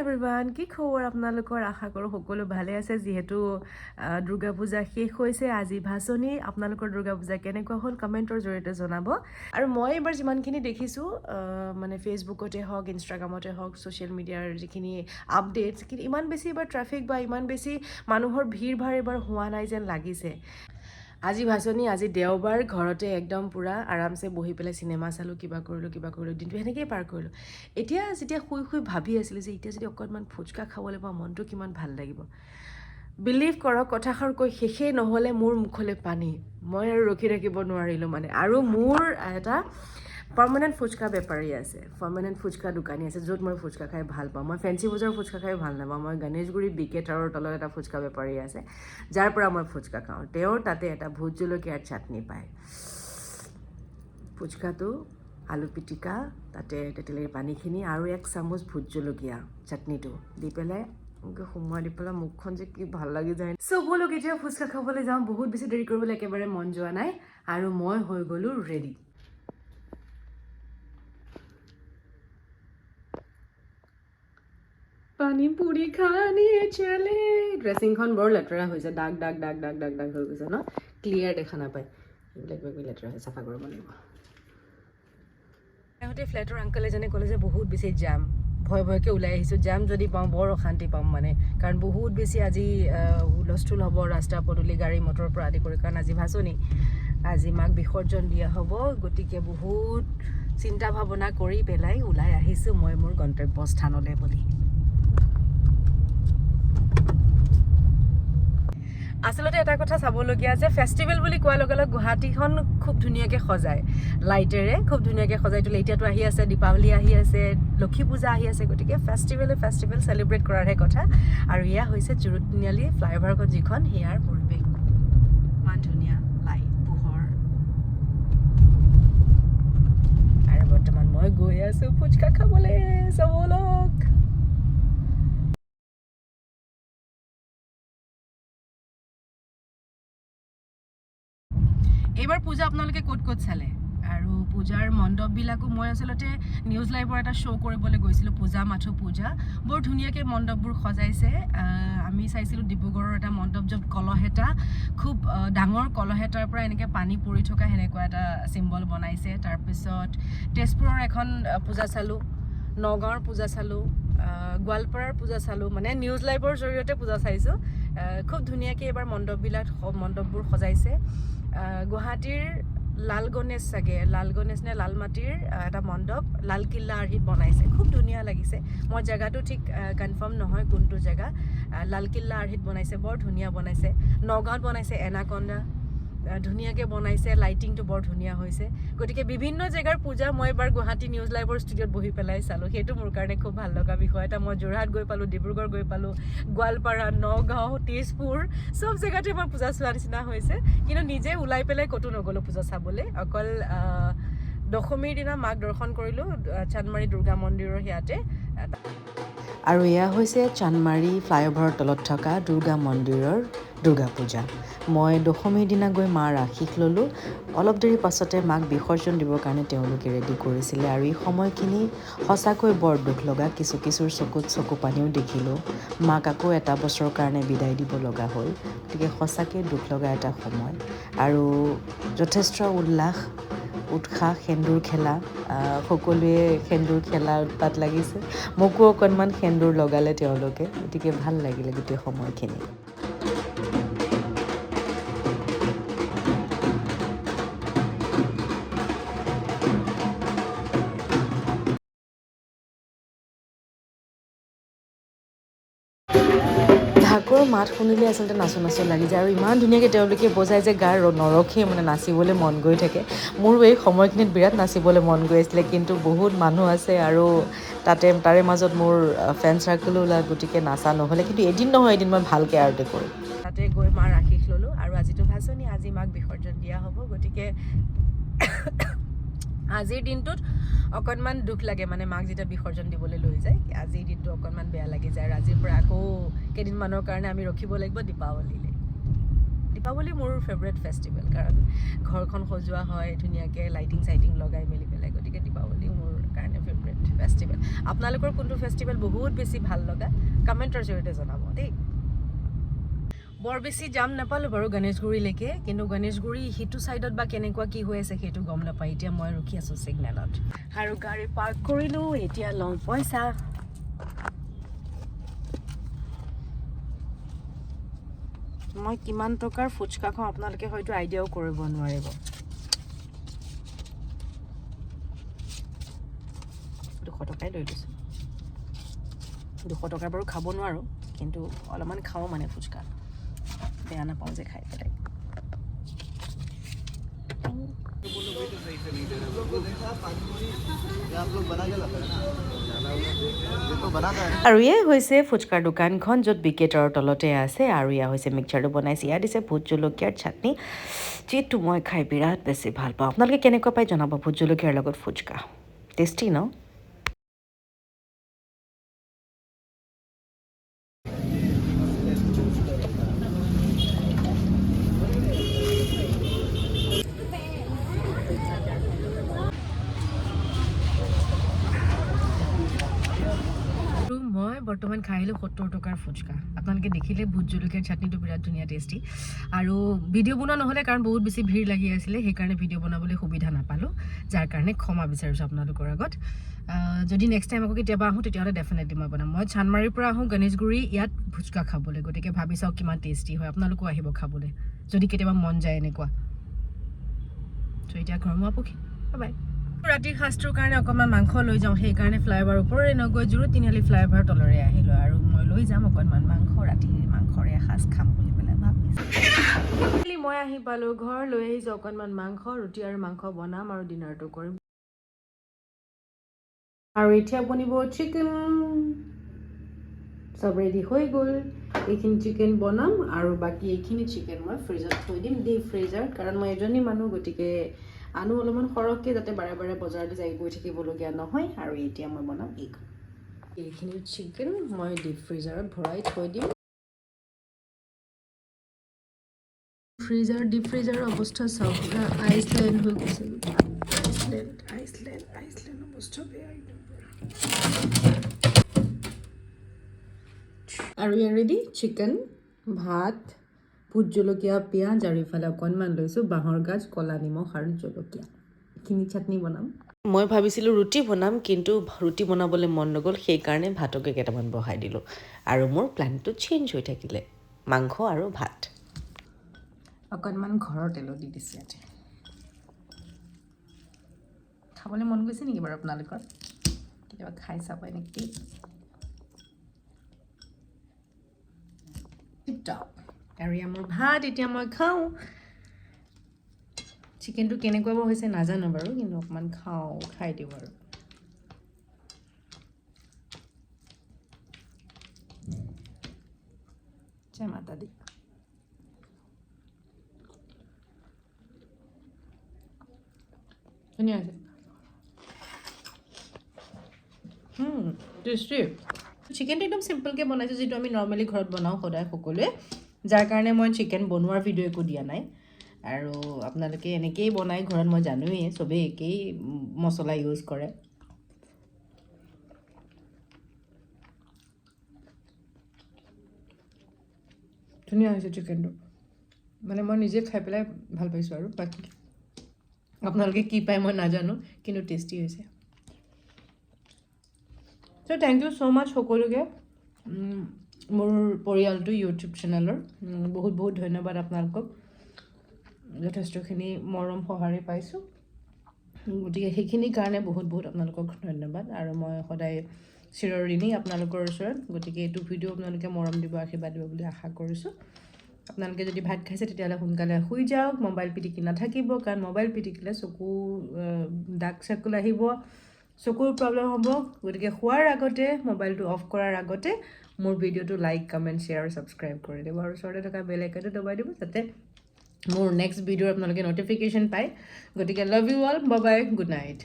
Everyone, কি খবৰ আপোনালোকৰ? আশা কৰোঁ সকলো ভালে আছে। যিহেতু দুৰ্গা পূজা শেষ হৈছে, আজি ভাচনি। আপোনালোকৰ দুৰ্গা পূজা কেনেকুৱা হ'ল কমেণ্টৰ জৰিয়তে জনাব। আৰু মই এইবাৰ যিমানখিনি দেখিছোঁ, মানে ফেচবুকতে হওক, ইনষ্টাগ্ৰামতে হওক, ছ'চিয়েল মিডিয়াৰ যিখিনি আপডেটছ, কিন্তু ইমান বেছি এইবাৰ ট্ৰেফিক বা ইমান বেছি মানুহৰ ভিৰ ভাৰ এইবাৰ হোৱা নাই যেন লাগিছে। আজি ভাচনি, আজি দেওবাৰ, ঘৰতে একদম পূৰা আৰামছে বহি পেলাই চিনেমা চালোঁ, কিবা কৰিলোঁ কিবা কৰিলোঁ, দিনটো সেনেকৈয়ে পাৰ কৰিলোঁ। এতিয়া যেতিয়া শুই শুই ভাবি আছিলোঁ যে এতিয়া যদি অকণমান ফুচকা খাবলৈ পাওঁ, মনটো কিমান ভাল লাগিব। বিলিভ কৰক, কথাষাৰ কৈ শেষেই নহ'লে মোৰ মুখলৈ পানী, মই আৰু ৰখি থাকিব নোৱাৰিলোঁ মানে। আৰু মোৰ এটা পাৰ্মানেণ্ট ফুচকা বেপাৰী আছে, পাৰ্মানেণ্ট ফুচকা দোকানী আছে, য'ত মই ফুচকা খাই ভাল পাওঁ। মই ফেঞ্চি বজাৰৰ ফুচকা খাই ভাল নাপাওঁ। মই গণেশগুৰি বি কে টাৱাৰৰ তলত এটা ফুচকা বেপাৰী আছে, যাৰ পৰা মই ফুচকা খাওঁ। তেওঁৰ তাতে এটা ভোট জলকীয়াৰ চাটনি পায়। ফুচকাটো, আলু পিটিকা, তাতে তেতেলীৰ পানীখিনি আৰু এক চামুচ ভোট জলকীয়া চাটনিটো দি পেলাই এনেকৈ সোমোৱাই দি পেলাই মুখখন যে কি ভাল লাগি যায়। চ' ব'লক, এতিয়া ফুচকা খাবলৈ যাওঁ। বহুত বেছি দেৰি কৰিবলৈ একেবাৰে মন যোৱা নাই আৰু মই হৈ গ'লোঁ ৰেডি। পানী পুৰি খানে চলে। ড্ৰেছিংখন বৰ লেতেৰা হৈছে, দাগ দাগ দাগ দাগ দাগ দাগ হৈ গৈছে ন, ক্লিয়াৰ দেখা নাপায়। এইবিলাক কিবা কিবি লেতেৰা হৈছে, চাফা কৰিব লাগিব। আহোঁতে ফ্লেটৰ আংকল এজনে ক'লে যে বহুত বেছি জাম, ভয় ভয়কৈ ওলাই আহিছোঁ। জাম যদি পাওঁ বৰ অশান্তি পাম মানে, কাৰণ বহুত বেছি আজি হুলস্থুল হ'ব ৰাস্তা পদূলি, গাড়ী মটৰৰ পৰা আদি কৰি, কাৰণ আজি ভাচনি, আজি মাক বিসৰ্জন দিয়া হ'ব। গতিকে বহুত চিন্তা ভাৱনা কৰি পেলাই ওলাই আহিছোঁ মই মোৰ গন্তব্যস্থানলৈ বুলি। আচলতে এটা কথা চাবলগীয়া যে ফেষ্টিভেল বুলি কোৱাৰ লগে লগে গুৱাহাটীখন খুব ধুনীয়াকৈ সজায়, লাইটেৰে খুব ধুনীয়াকৈ সজাই তোলে। এতিয়াতো আহি আছে দীপাৱলী, আহি আছে লক্ষী পূজা আহি আছে, গতিকে ফেষ্টিভেলে ফেষ্টিভেল চেলিব্ৰেট কৰাৰহে কথা। আৰু এয়া হৈছে জুৰুড তিনিআলি ফ্লাইঅভাৰখন যিখন, সেয়াৰ পৰিৱেশ ইমান ধুনীয়া, লাইট পোহৰ। আৰু বৰ্তমান মই গৈ আছোঁ ফুচকা খাবলৈ। ব'লক। এইবাৰ পূজা আপোনালোকে ক'ত ক'ত চালে? আৰু পূজাৰ মণ্ডপবিলাকো, মই আচলতে নিউজ লাইভৰ এটা শ্ব' কৰিবলৈ গৈছিলোঁ, পূজা মাথো পূজা। বৰ ধুনীয়াকৈ মণ্ডপবোৰ সজাইছে। আমি চাইছিলোঁ ডিব্ৰুগড়ৰ এটা মণ্ডপ, য'ত কলহ এটা, খুব ডাঙৰ কলহ এটাৰ পৰা এনেকৈ পানী পৰি থকা সেনেকুৱা এটা চিম্বল বনাইছে। তাৰপিছত তেজপুৰৰ এখন পূজা চালোঁ, নগাঁৱৰ পূজা চালোঁ, গোৱালপাৰাৰ পূজা চালোঁ, মানে নিউজ লাইভৰ জৰিয়তে পূজা চাইছোঁ। খুব ধুনীয়াকৈ এইবাৰ মণ্ডপবোৰ সজাইছে। গুৱাহাটীৰ লাল গণেশ চাগে, লাল গণেশ নে লালমাটিৰ এটা মণ্ডপ লালকিল্লা আৰ্হিত বনাইছে, খুব ধুনীয়া লাগিছে। মই জেগাটো ঠিক কনফাৰ্ম নহয় কোনটো জেগা। লালকিল্লা আৰ্হিত বনাইছে, বৰ ধুনীয়া বনাইছে। নগাঁৱত বনাইছে এনাকন্দা, ধুনীয়াকৈ বনাইছে, লাইটিংটো বৰ ধুনীয়া হৈছে। গতিকে বিভিন্ন জেগাৰ পূজা মই এবাৰ গুৱাহাটী নিউজ লাইভৰ ষ্টুডিঅ'ত বহি পেলাই চালোঁ। সেইটো মোৰ কাৰণে খুব ভাল লগা বিষয় এটা। মই যোৰহাট গৈ পালোঁ, ডিব্ৰুগড় গৈ পালোঁ, গোৱালপাৰা, নগাঁও, তেজপুৰ, চব জেগাতে মই পূজা চোৱা নিচিনা হৈছে। কিন্তু নিজে ওলাই পেলাই ক'তো নগ'লোঁ পূজা চাবলৈ। অকল দশমীৰ দিনা মাক দৰ্শন কৰিলোঁ চান্দমাৰী দুৰ্গা মন্দিৰৰ সেয়াতে। আৰু এয়া হৈছে চান্দমাৰী ফ্লাইঅভাৰৰ তলত থকা দুৰ্গা মন্দিৰৰ দুৰ্গা পূজা। মই দশমীৰ দিনা গৈ মাৰ আশীষ ল'লোঁ। অলপ দেৰি পাছতে মাক বিসৰ্জন দিবৰ কাৰণে তেওঁলোকে ৰেডি কৰিছিলে। আৰু এই সময়খিনি সঁচাকৈ বৰ দুখ লগা। কিছু কিছুৰ চকুত চকু পানীও দেখিলোঁ। মাক আকৌ এটা বছৰৰ কাৰণে বিদায় দিব লগা হ'ল। গতিকে সঁচাকৈ দুখ লগা এটা সময় আৰু যথেষ্ট উল্লাস উৎসাহ, সেন্দুৰ খেলা, সকলোৱে সেন্দুৰ খেলা উৎপাত লাগিছে। মোকো অকণমান সেন্দুৰ লগালে তেওঁলোকে, গতিকে ভাল লাগিলে গোটেই সময়খিনি। ঢাকৰ মাত শুনিলে আচলতে নাচো নাচো লাগি যায় আৰু ইমান ধুনীয়াকৈ তেওঁলোকে বজাই যে গাৰ নৰখেই, মানে নাচিবলৈ মন গৈ থাকে। মোৰো এই সময়খিনিত বিৰাট নাচিবলৈ মন গৈ আছিলে, কিন্তু বহুত মানুহ আছে আৰু তাতে তাৰে মাজত মোৰ ফ্ৰেণ্ড চাৰ্কলো ওলাল, গতিকে নাচা নহ'লে। কিন্তু এদিন নহয় এদিন মই ভালকৈ আৰতি কৰিম। তাতে গৈ মাৰ আশীষ ল'লোঁ। আৰু আজিতো ভাচনি, আজি মাক বিসৰ্জন দিয়া হ'ব। গতিকে আজিৰ দিনটোত অকণমান দুখ লাগে, মানে মাক যেতিয়া বিসৰ্জন দিবলৈ লৈ যায়, আজিৰ দিনটো অকণমান বেয়া লাগি যায়। আৰু আজিৰ পৰা আকৌ কেইদিনমানৰ কাৰণে আমি ৰখিব লাগিব দীপাৱলীলৈ। দীপাৱলী মোৰ ফেভৰেট ফেষ্টিভেল, কাৰণ ঘৰখন সজোৱা হয় ধুনীয়াকৈ, লাইটিং চাইটিং লগাই মেলি পেলাই। গতিকে দীপাৱলী মোৰ কাৰণে ফেভৰেট। ফেষ্টিভেল। আপোনালোকৰ কোনটো ফেষ্টিভেল বহুত বেছি ভাল লগা, কমেণ্টৰ জৰিয়তে জনাব দেই। বৰ বেছি জাম নাপালোঁ বাৰু গণেশগুৰিলৈকে, কিন্তু গণেশগুৰি সিটো ছাইডত বা কেনেকুৱা কি হৈ আছে সেইটো গম নাপায়। এতিয়া মই ৰখি আছোঁ ছিগনেলত আৰু গাড়ী পাৰ্ক কৰিলোঁ। এতিয়া লওঁ পইচা। মই কিমান টকাৰ ফুচকা খাওঁ, আপোনালোকে হয়তো আইডিয়াও কৰিব নোৱাৰিব। 200 টকাই লৈ লৈছোঁ। 200 টকাৰ বাৰু খাব নোৱাৰোঁ, কিন্তু অলপমান খাওঁ, মানে ফুচকা বেয়া নাপাওঁ যে খাই পেলাই। ये आप लोग बना के लाते हैं ना, ये तो बनाता है। আৰু এয়াই হৈছে ফুচকাৰ দোকানখন, য'ত বিকেটৰ তলতে আছে। আৰু এয়া হৈছে মিক্সাৰটো বনাইছে। ইয়াত দিছে ভোট জলকীয়াৰ চাটনি, যিটো মই খাই বিৰাট বেছি ভাল পাওঁ। আপোনালোকে কেনেকুৱা পায় জনাব। ভোট জলকীয়াৰ লগত ফুচকা টেষ্টি ন? আৰু মই বৰ্তমান খাই আহিলোঁ 70 টকাৰ ফুচকা। আপোনালোকে দেখিলে, ভোট জলকীয়াৰ চাটনিটো বিৰাট ধুনীয়া, টেষ্টি। আৰু ভিডিঅ' বনোৱা নহ'লে, কাৰণ বহুত বেছি ভিৰ লাগি আছিলে, সেইকাৰণে ভিডিঅ' বনাবলৈ সুবিধা নাপালোঁ, যাৰ কাৰণে ক্ষমা বিচাৰিছোঁ আপোনালোকৰ আগত। যদি নেক্সট টাইম আকৌ কেতিয়াবা আহোঁ, তেতিয়াহ'লে ডেফিনেটলি মই বনাম। মই চানমাৰীৰ পৰা আহোঁ গণেশগুৰি ইয়াত ফুচকা খাবলৈ, গতিকে ভাবি চাওক কিমান টেষ্টি হয়। আপোনালোকো আহিব খাবলৈ যদি কেতিয়াবা মন যায় এনেকুৱা। ত' এতিয়া ঘৰমুৱা পক্ষী, বাই। ৰাতিৰ সাজটোৰ কাৰণে অকণমান মাংস লৈ যাওঁ, সেইকাৰণে ফ্লাইঅভাৰ ওপৰেৰে নগৈ জোৰ তিনিআলি ফ্লাইঅভাৰ তলৰে আহিলোঁ। আৰু মই লৈ যাম অকণমান মাংস, ৰাতিৰ মাংসৰে এসাঁজ খাম বুলি পেলাই ভাবিছোঁ। মই আহি পালোঁ ঘৰ, লৈ আহিছোঁ অকণমান মাংস। ৰুটি আৰু মাংস বনাম আৰু ডিনাৰটো কৰিম। আৰু এতিয়া বনিব চিকেন। চব ৰেডি হৈ গ'ল। এইখিনি চিকেন বনাম আৰু বাকী এইখিনি চিকেন মই ফ্ৰিজত থৈ দিম, ডিপ ফ্ৰিজাৰত, কাৰণ মই এজনী মানুহ, গতিকে আনো অলপমান সৰহকৈ, যাতে বাৰে বাৰে বজাৰলৈ যাই গৈ থাকিবলগীয়া নহয়। আৰু এতিয়া মই বনাম এইখিনি চিকেন, মই ডিপ ফ্ৰিজাৰত ভৰাই থৈ দিম। ডিপ ফ্ৰিজাৰৰ অৱস্থা চাওক, পুৰা আইচলেণ্ড হৈ গৈছে। আইচলেণ্ড, আইচলেণ্ড, আইচলেণ্ড, অৱস্থা বেয়া একদম পুৰা। আৰু ইয়াৰ ৰেডি চিকেন, ভাত, ভোট জলকীয়া, পিঁয়াজ আৰু ইফালে অকণমান লৈছোঁ বাঁহৰ গাজ, ক'লা নিমখ আৰু জলকীয়া। এইখিনি চাটনি বনাম। মই ভাবিছিলোঁ ৰুটি বনাম, কিন্তু ৰুটি বনাবলৈ মন নগ'ল, সেইকাৰণে ভাতকে কেইটামান বহাই দিলোঁ আৰু মোৰ প্লেনটো চেঞ্জ হৈ থাকিলে, মাংস আৰু ভাত। অকণমান ঘৰৰ তেলো দি দিছোঁ ইয়াতে। খাবলৈ মন গৈছে নেকি বাৰু আপোনালোকৰ? কেতিয়াবা খাই চাব এনেকৈ, টিপ টপ। আৰু এয়া মোৰ ভাত, এতিয়া মই খাওঁ। চিকেনটো কেনেকুৱা বা হৈছে নাজানো বাৰু, কিন্তু অকণমান খাওঁ, খাই দিওঁ আৰু। জয় মাতা দি। ধুনীয়া হৈছে, টেষ্টি। চিকেনটো একদম চিম্পলকৈ বনাইছোঁ, যিটো আমি নৰ্মেলি ঘৰত বনাওঁ সদায় সকলোৱে, যাৰ কাৰণে মই চিকেন বনোৱাৰ ভিডিঅ' একো দিয়া নাই। আৰু আপোনালোকে এনেকেই বনায় ঘৰত, মই জানোৱেই, চবেই একেই মছলা ইউজ কৰে। ধুনীয়া হৈছে চিকেনটো, মানে মই নিজে খাই পেলাই ভাল পাইছোঁ আৰু বাকী আপোনালোকে কি পায় মই নাজানো, কিন্তু টেষ্টি হৈছে। চ' thank you so মাছ সকলোকে। মোৰ পৰিয়ালটো ইউটিউব চেনেলৰ বহুত বহুত ধন্যবাদ আপোনালোকক। যথেষ্টখিনি মৰম সঁহাৰি পাইছোঁ, গতিকে সেইখিনিৰ কাৰণে বহুত বহুত আপোনালোকক ধন্যবাদ। আৰু মই সদায় চিৰঋণী আপোনালোকৰ ওচৰত। গতিকে এইটো ভিডিঅ' আপোনালোকে মৰম দিব, আশীৰ্বাদ দিব বুলি আশা কৰিছোঁ। আপোনালোকে যদি ভাত খাইছে, তেতিয়াহ'লে সোনকালে শুই যাওক। মোবাইল পিটিকি নাথাকিব, কাৰণ মোবাইল পিটিকিলে চকু ডাৰ্ক চাৰ্কল আহিব, চকুৰ প্ৰব্লেম হ'ব। গতিকে শোৱাৰ আগতে, মোবাইলটো অফ কৰাৰ আগতে মোৰ ভিডিঅ'টো লাইক, কমেণ্ট, শ্বেয়াৰ, ছাবস্ক্ৰাইব কৰি দিব আৰু ওচৰতে থকা বেল আইকনটো দবাই দিব, যাতে মোৰ নেক্সট ভিডিঅ'ৰ আপোনালোকে ন'টিফিকেশ্যন পায়। গতিকে love you all, bye, good night.